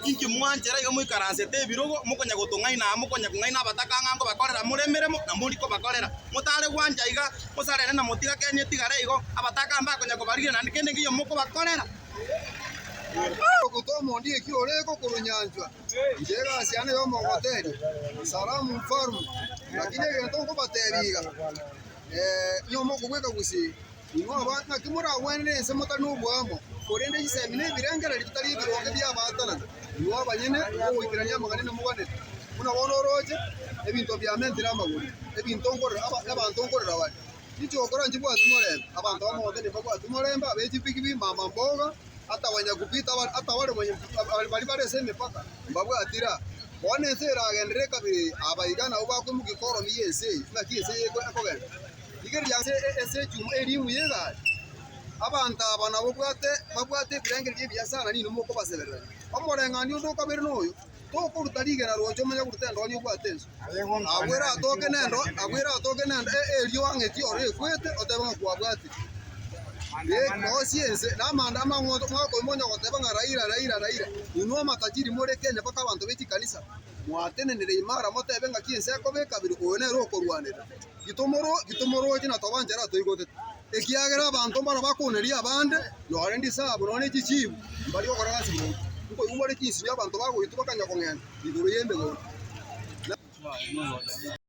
Inki mwanchera iga moikaransete ebirogo, mokonya gotong'aina aa, mokonya kong'aina abataka ng'a nkobakorera more emeremo, na mori kobakorera. Motare gwancha iga, mosarere na motiga Kenya etigare igo, abataka mbakonya kobarigia naende kende nkeiyo mokobakorera. Ogote omondieki ore gokorwa nyanchwa, inche egasi yane y'omogoteria, Salamu mfalme, lakini egento nkobateebia iga, inwe mokobweka gusii, Inwe aba, naki moragwenere ense motari noboamo, korende chisemi na ebirengererio bitari ebironge biabaatanana, inwe abanyene ogoikerania amang'ana inamoganete. Buna bono orooche, ebinto biamentire amagori, ebinto nkorera aba, abanto nkorera bare. Chichokora nchibwati morembe, abanto b'omogote nimbabwati morembe, abe chipigipigi, mama mboga, ata banyakupita ata bare baria bare ase emepaka, mbabwati raa. Bono ense eragenderere ekabira eye, aba iga nabwo bakoimokia koromi y'ense eye, naki ense eye ekogenda. Rigereria ase ase echuma erimu y'egari, abanto aba nabo bwate babwate ebirengererio ebiya sana ninwe mokobasebererania. Omoreng'anio onde okabere noyo, tokoruta rigena roche omanye koruta endoanio obwate ense. Abwo eratoke nendo abwo eratoke nendo erio ang'eti oro ekwete otebe ng'a kwabwatire. Rosie ense na amanda amang'oto mwakoima onye goteba ng'a Raila Raila Raila. Inwe amatajiri more Kenya mpaka abanto be chikanisa mwatenenire imara motebe ng'aki ense ekoba ekabira oyo nere okorwanera. Titomoroche na toba nchera toigotete, ekiagera abanto mbaro bakoneria abande, nore ndisabu, nonye ne chichibu, mbaria gokora gasi boronge. Nkoigwa more chinsinyo abanto bagoitwa bakanya kong'enta igoro y'emegondo.